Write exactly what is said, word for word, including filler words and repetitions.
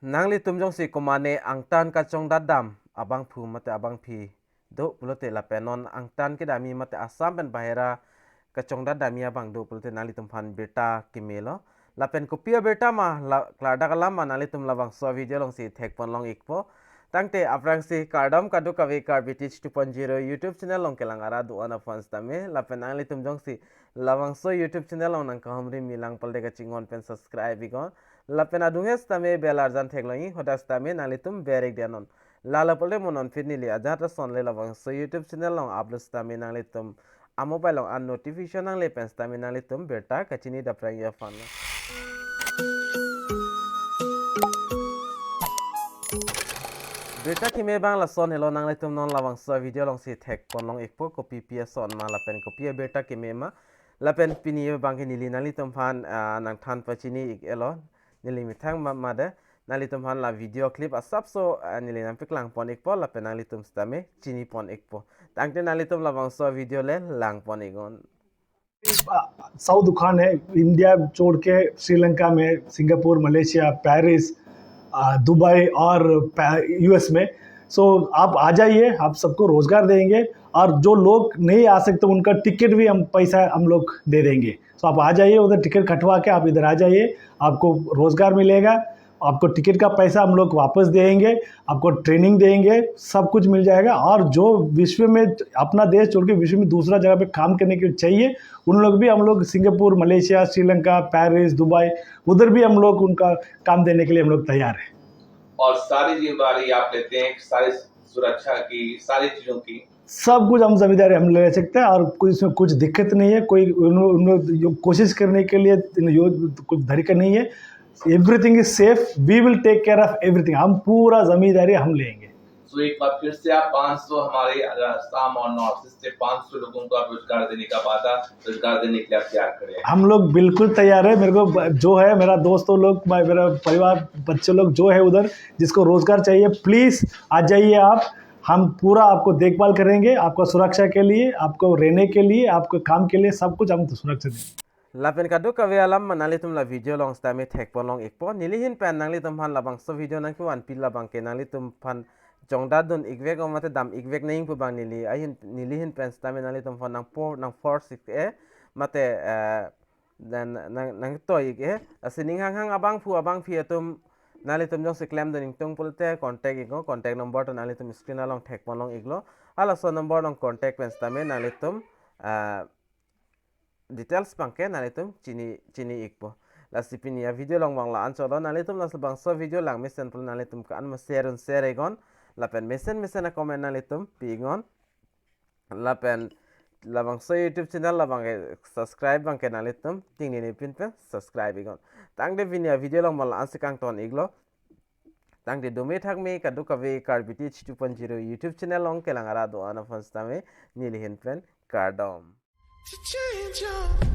Nanglitum jongsi komane angtan kachongdat dam abangphu mate abangphi do pulote lapen non angtan kedamji mate Assam pen bahera kachongdat damji abang do pulote nanglitum aphan birta kemelo. Lapen kopi abirta ma la klardak alam ma nanglitum labangso video alongsi thekpon long ikpo. Tangte aphrangsi kardom kadokave Karbi Teach two point zero YouTube channel along kelang arat do-an aphan sitame. Lapen nanglitum jongsi labangso YouTube channel along nangkahumri milang pulote kachinghon pen subscribe iknon. Lapen adung he sitame bell arjan theklong ik, hadak sitame nanglitum ber ik dia non. Lalo pulote mo non pini neli ajat ason le labangso YouTube channel along upload sitame nanglitum a mobile along an notification nangle pen sitame nanglitum birta kachini daprang ya fan. Birta keme abang lason helo, nanglitum non labangso video alongsi thekpon long ikpo kopi pi ason ma lapen kopi abirta keme ma. Lapen pini abangke neli nanglitum aphan, ah, nangthan pachini ik-elo. Neli methang ma, mate nanglitum aphan la video clip asapso, ah, neli nangpaklang pon ikpo lapen nanglitum sitame chinipon ikpo. Tangte nanglitum labangso video le langpon iknon. सौ दुकान है इंडिया छोड़ के, श्रीलंका में, Singapore, Malaysia, Paris, आ, दुबई और यूएस में। सो आप आ जाइए, आप सबको रोजगार देंगे। और जो लोग नहीं आ सकते उनका टिकट भी हम पैसा हम लोग दे देंगे। सो आप आ जाइए, उधर टिकट कटवा के आप इधर आ जाइए, आपको रोजगार मिलेगा, आपको टिकट का पैसा हम लोग वापस देंगे, आपको ट्रेनिंग देंगे, सब कुछ मिल जाएगा। और जो विश्व में अपना देश छोड़ के विश्व में दूसरा जगह पे काम करने के लिए चाहिए, उन लोग भी हम लोग Singapore, Malaysia, Sri Lanka, Paris, Dubai, उधर भी हम लोग उनका काम देने के लिए हम लोग तैयार हैं। और सारी जिम्मेदारी आप लेते हैं, सारी सुरक्षा की, सारी चीजों की। सब कुछ हम जिम्मेदारी हम ले सकते हैं और कोई इसमें कुछ दिक्कत नहीं है। कोई उन, उन लोग जो कोशिश करने के लिए यो, कुछ तरीका नहीं है। Everything is safe, we will take care of everything। हम पूरा जिम्मेदारी हम लेंगे। तो एक बार फिर से आप पाँच सौ, हमारे आसाम और नॉर्थ ईस्ट से पाँच सौ लोगों को आप रोजगार देने का वादा, रोजगार देने के लिए आप तैयार खड़े हैं। हम लोग बिल्कुल तैयार है। मेरे को ब- जो है, मेरा दोस्तों लोग, मैं, मेरा परिवार, बच्चे लोग जो है उधर, जिसको रोजगार चाहिए, प्लीज आ जाइए आप। हम पूरा आपको देखभाल करेंगे, आपको सुरक्षा के लिए, आपको रहने के लिए, आपको काम के लिए, सब कुछ हम सुरक्षा देंगे। Lapen kadokave alam ma nanglitum la video along sitame thekpon long ikpo. Neli ahin pen nanglitum aphan labangso video nangkevanpi labangke nanglitum aphan chongdatdun ikvek o mate dam ikvek nangji pu abang neli ahin, neli ahin pen sitame nanglitum aphan nangpo, nang force ik-e mate, eh, dan nang, nangtoi ik-e. Lasi ning hanghang abangphu abangphi atum nanglitum jongsi klemdun ingtung pulote contact iknon, contact number ta nanglitum screen along thekpon long iklo. Halaso number along contact pen sitame nanglitum, ah, details abangke nanglitum chini, chini ikpo. Lasi pini avideo along abang la-an chotlo, nanglitum labangso video langmesen pulo nanglitum ko-an ma share un share iknon. Lapen mesen mesen acomment nanglitum pi iknon. Lapen labangso YouTube channel labangke subscribe abangke nanglitum tingnini pin pen subscribe iknon. Tangte pini avideo along abang la-ansi kangton iklo. Tangte dome thakme kadokave Karbi Teach two point zero YouTube channel along kelang arat do-an aphan sitame neli ahin pen kardom. To change up.